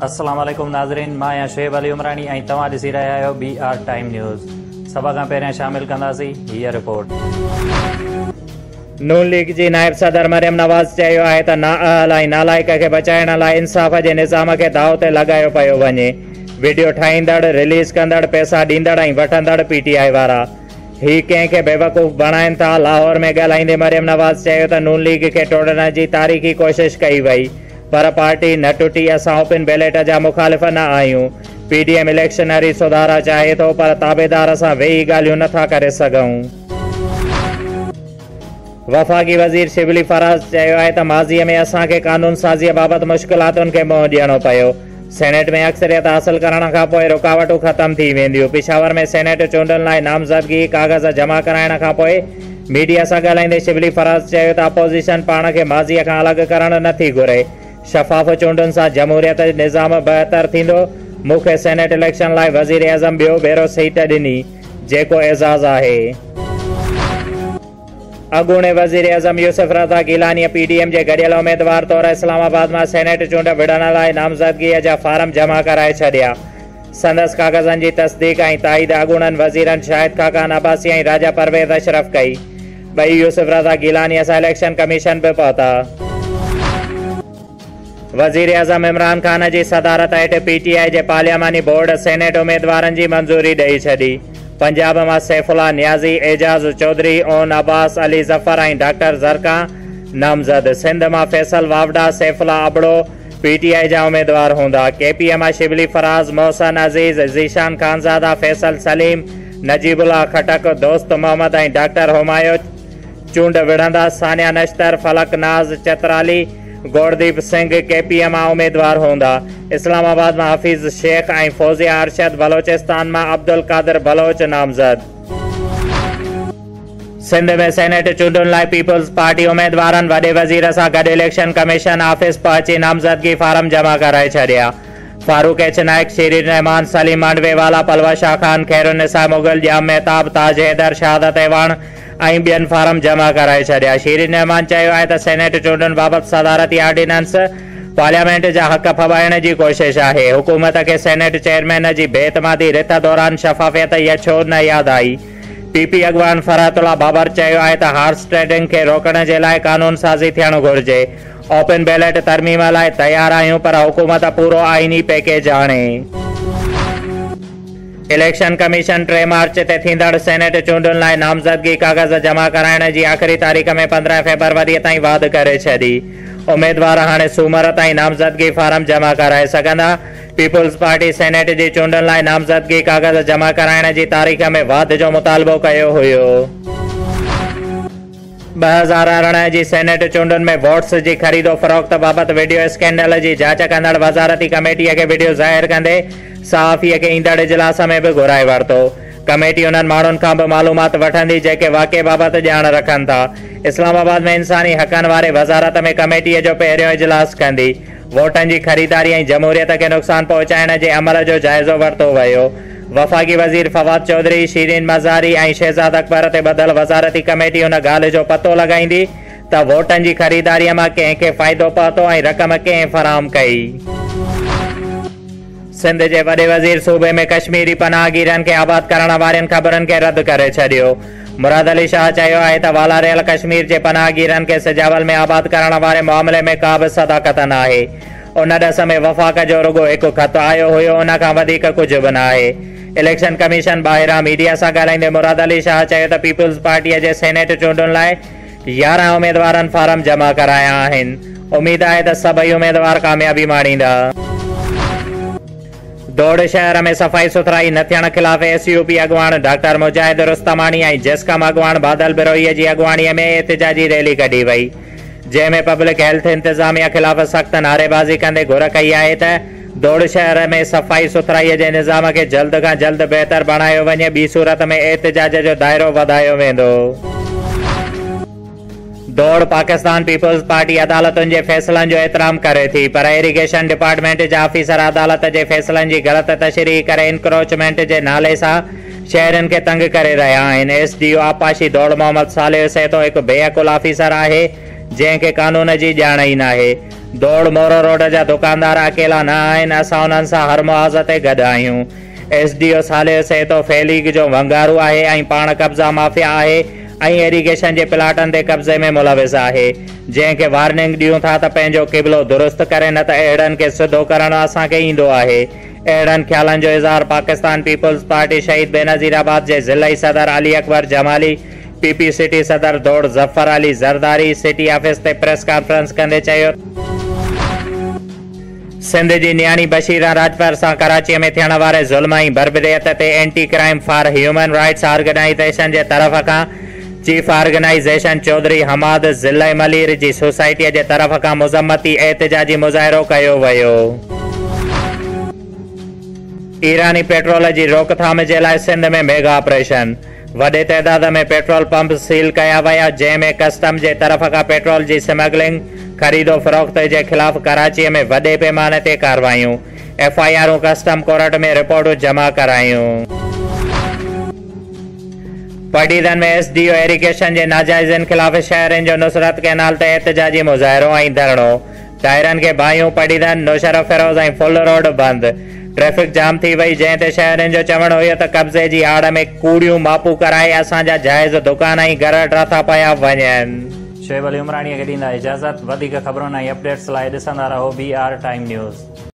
السلام عليڪم ناظرين، مان آهيان شعيب علي عمراڻي ۽ توهان ڏسي رهيا آهيو بي آر ٽائيم نيوز. سڀ کان پهريان شامل ڪنداسين هيء رپورٽ. نون ليگ جي نائب صدر مريم نواز چيو آهي ته نااهل ۽ نالائق کي بچائڻ لاء انصاف جي نظام کي داء تي لڳايو پيو وڃي، وڊيو ٺاهيندڙ، رليز ڪندڙ، پئسا ڏيندڙ ۽ وٺندڙ پي ٽي آء وارا هي ڪنهن کي بيوقوف بڻائين ٿا. لاهور ۾ ڳالهائيندي مريم نواز چيو ته نون ليگ کي ٽوڙڻ جي تاريخي ڪوشش ڪئي وئي پر پارٽي نه ٽٽي، اسان اوپن بيلٽ جا مخالف نه آهيون، پي ڊي ايم اليڪشنري سڌارا چاهي ٿو پر تابعدار سان ويهي ڳالهيون نٿا ڪري سگهون. وفاقي وزير شبلي فراز چيو آهي ته ماضي ۾ اسان کي قانون سازي بابت مشڪلاتن کي منهن ڏيڻو پيو، سينيٽ ۾ اڪثريت حاصل ڪرڻ کانپوء رڪاوٽون ختم ٿي وينديون. پشاور ۾ سينيٽ چونڊن لاء نامزدگي ڪاغذ جمع ڪرائڻ کانپوء ميڊيا سان ڳالهائيندي شبلي فراز چيو ته اپوزيشن پاڻ کي ماضي کان الڳ ڪرڻ نٿي گهري، شفاف چونڊن سان جمهوريت نظام بهتر ٿيندو، مون کي سينيٽ اليڪشن لاء وزيراعظم ٻيو ڀيرو سيٽ ڏني، جيڪو اعزاز آهي. اڳوڻي وزيراعظم يوسف رضا گيلانيء پي ڊي ايم جي گڏيل اميدوار طور اسلام آباد مان سينيٽ چونڊ وڙهڻ لاء نامزدگيء جا فارم جمع ڪرائي ڇڏيا. سندس ڪاغذن جي تصديق ۽ تائيد اڳوڻن وزيرن شاهد خاقان عباسي ۽ راجا پرويز اشرف ڪئي. ٻئي يوسف رضا گيلانيء سان اليڪشن ڪميشن به پهتا. وزيراعظم عمران خان جي صدارت هيٺ پي ٽي آء جي پارلياماني بورڊ سينيٽ اميدوارن جي منظوري ڏئي ڇڏي. پنجاب مان سيف الله نيازي، اعجاز چوڌري، عون عباس، علي ظفر ۽ ڊاڪٽر زرقا نامزد، سنڌ مان فيصل واوڊا، سيف الله ابڙو پي ٽي آء جا اميدوار هوندا. ڪي پي مان شبلي فراز، محسن عزيز، ذيشان خانزاده، فيصل سليم، نجيب الله خٽڪ، دوست محمد ۽ ڊاڪٽر همايون چونڊ وڙهندا. ثانيه نشتر، فلڪ ناز چترالي، گورديپ سنگهه ڪي پي مان اميدوار هوندا. اسلام آباد مان حفيظ شيخ ۽ فوزيه ارشد، بلوچستان مان عبدالقادر بلوچ نامزد. سنڌ ۾ سينيٽ چونڊن لاء پيپلز پارٽي اميدوارن وڏي وزير سان گڏ اليڪشن ڪميشن آفيس پهچي نامزدگي فارم جمع ڪرائي ڇڏيا. فاروق ايڇ نائيڪ، شيرين رحمان، سليم مانڊوي والا، پلوشا خان، خيرالنساء مغل، ڄام مهتاب، تاج حيدر، شهادت اعواڻ ۽ ٻين فارم جمع ڪرائي ڇڏيا. شيرين رحمان چيو آهي ته سينيٽ چونڊن بابت صدارتي آرڊيننس پارليامينٽ جا حق ڦٻائڻ جي ڪوشش آهي، حڪومت کي سينيٽ چيئرمين جي بي اعتمادي رٿ دوران شفافيت ڇو نه ياد آئي؟ پي پي اڳواڻ فرحت الله بابر چيو آهي ته هارس ٽريڊنگ کي روڪڻ جي لاء قانون سازي ٿيڻ گهرجي، اوپن بيلٽ ترميم لاء تيار آهيون پر حڪومت پورو آئيني پيڪيج آڻي. اليڪشن ڪميشن 3 مارچ تي ٿيندڙ سينيٽ چونڊن لاء نامزدگي ڪاغذ جمع ڪرائڻ جي آخري تاريخ ۾ 15 فيبروري تائين واڌ ڪري ڇڏي. اميدوار هاڻي سومر تائين نامزدگي فارم جمع ڪرائي سگهندا. پيپلز پارٽي سينيٽ جي چونڊن لاء نامزدگي ڪاغذ جمع ڪرائڻ جي تاريخ ۾ واڌ جو مطالبو ڪيو هيو. 2018 جي سينيٽ چونڊن ۾ ووٽس جي خريد و فروخت بابت وڊيو اسڪينڊل جي جاچ ڪندڙ وزارتي ڪميٽي کي وڊيو ظاهر ڪندي صحافي کي ايندڙ اجلاس ۾ به گهرائي ورتو. ڪميٽي انهن ماڻهن کان به معلومات وٺندي جيڪي واقعي بابت ڄاڻ رکن ٿا. اسلام آباد ۾ انساني حقن واري وزارت ۾ ڪميٽي جو پهريون اجلاس ڪندي ووٽن جي خريداري ۽ جمهوريت کي نقصان پهچائڻ جي عمل جو جائزو ورتو ويو. وفاقي وزير فواد چوڌري، شيرين مزاري ۽ شهزاد اڪبر تي ٻڌل وزارتي ڪميٽي ان ڳالهه جو پتو لڳائيندي ته ووٽن جي خريداري مان ڪنهن کي فائدو پهتو ۽ رقم ڪنهن فراهم ڪئي. سنڌ جي وڏي وزير صوبي ۾ ڪشميري پناهگيرن کي آباد ڪرڻ وارين خبرن کي رد ڪري ڇڏيو. مراد علي شاهه چيو آهي ته والاريل ڪشمير جي پناهگيرن کي سجاول ۾ آباد ڪرڻ واري معاملي ۾ ڪا به صداقت ناهي. ان ڏس ۾ وفاق جو رڳو هڪ خط آيو هيو، ان کان وڌيڪ ڪجهه به ناهي. اليڪشن ڪميشن ٻاهران ميڊيا سان ڳالهائيندي مراد علي شاهه چيو ته پيپلز پارٽي جي سينيٽ چونڊن لاء 11 اميدوارن فارم جمع ڪرايا آهن، اميد آهي ته سڀئي اميدوار ڪاميابي ماڻيندا. دوڙ شهر ۾ صفائي سٿرائي نه ٿيڻ خلاف ايس يو پي اڳواڻ ڊاڪٽر مجاهد رستماڻي ۽ جسقم اڳواڻ بادل بروهي جي اڳواڻي ۾ احتجاجي ريلي ڪڍي وئي، جنهن ۾ پبلڪ هيلٿ انتظاميا خلاف سخت نعريبازي ڪندي گهر ڪئي آهي ته دوڙ شهر ۾ صفائي سٿرائي جي نظام کي جلد کان جلد بهتر بڻايو وڃي، ٻي صورت ۾ احتجاج جو دائرو وڌايو ويندو. دوڙ پاڪستان پيپلز پارٽي عدالتن جي فيصلن جو احترام ڪري ٿي پر ايريگيشن ڊپارٽمينٽ جا آفيسر عدالت جي فيصلن جي غلط تشريح ڪري انڪروچمينٽ جي نالي سان شهرين کي تنگ ڪري رهيا آهن. ايس ڊي او آبپاشي دوڙ محمد صالح سهتو هڪ بي عقل آفيسر آهي جنهن کي قانون جي ڄاڻ ئي ناهي. دوڙ مورو روڊ جا دڪاندار اڪيلا نه آهن، اسان انهن سان هر محاذ تي گڏ آهيون. S D O Saleh Sahito ف ليگ جو ونگارو آهي ۽ پاڻ قبضا مافيا آهي ۽ ايريگيشن جي پلاٽن تي قبضي ۾ ملوث آهي، جنهن کي وارننگ ڏيون ٿا ته پنهنجو قبلو درست ڪري نه ته اهڙن کي سڌو ڪرڻ اسان کي ايندو آهي. اهڙن خيالن جو اظهار پاڪستان پيپلز پارٽي شهيد بينظير آباد جي ضلعي صدر Ali Akbar Jamali, P P city صدر دوڙ ظفر علي زرداري سٽي آفيس تي پريس ڪانفرنس ڪندي چيو. سنڌ جي نياڻي بشيران راڄپر سان ڪراچيء ۾ ٿيڻ واري ظلم ۽ بربريت تي anti crime for human rights organisation جي طرف کان چيف آرگنائيزيشن چوڌري حماد ضلعي ملير جي سوسائٽيء جي طرف کان مذمتي احتجاجي مظاهرو ڪيو ويو. ايراني پيٽرول جي روڪٿام جي لاء سنڌ ۾ ميگا آپريشن، وڏي تعداد ۾ پيٽرول پمپ سيل ڪيا ويا، جنهن ۾ ڪسٽم جي طرف کان پيٽرول جي سمگلنگ، خريد و فروخت جي خلاف ڪراچي ۾ وڏي پيماني تي ڪارروايون، ايف I آرون ڪسٽم ڪورٽ ۾ رپورٽون جمع ڪرايون. Padidan ۾ S D O irrigation جي ناجائزين خلاف شهرين جو نصرت ڪئنال تي احتجاجي مظاهرو ۽ ڌرڻو، ٽائرن کي باهيون، پڊعيدن، نوشهروفيروز ۽ ڦل روڊ بند، ٽريفڪ جام ٿي وئي، جنهن تي شهرين جو چوڻ هيو ته قبضي جي آڙ ۾ ڪوڙيون ماپون ڪرائي اسان جا جائز دڪان ۽ گهر ڊاٿا پيا وڃن. شعيب علي عمراڻيء کي ڏيندا اجازت، وڌيڪ خبرن ۽ اپڊيٽس لاء ڏسندا رهو بي آر ٽائيم نيوز.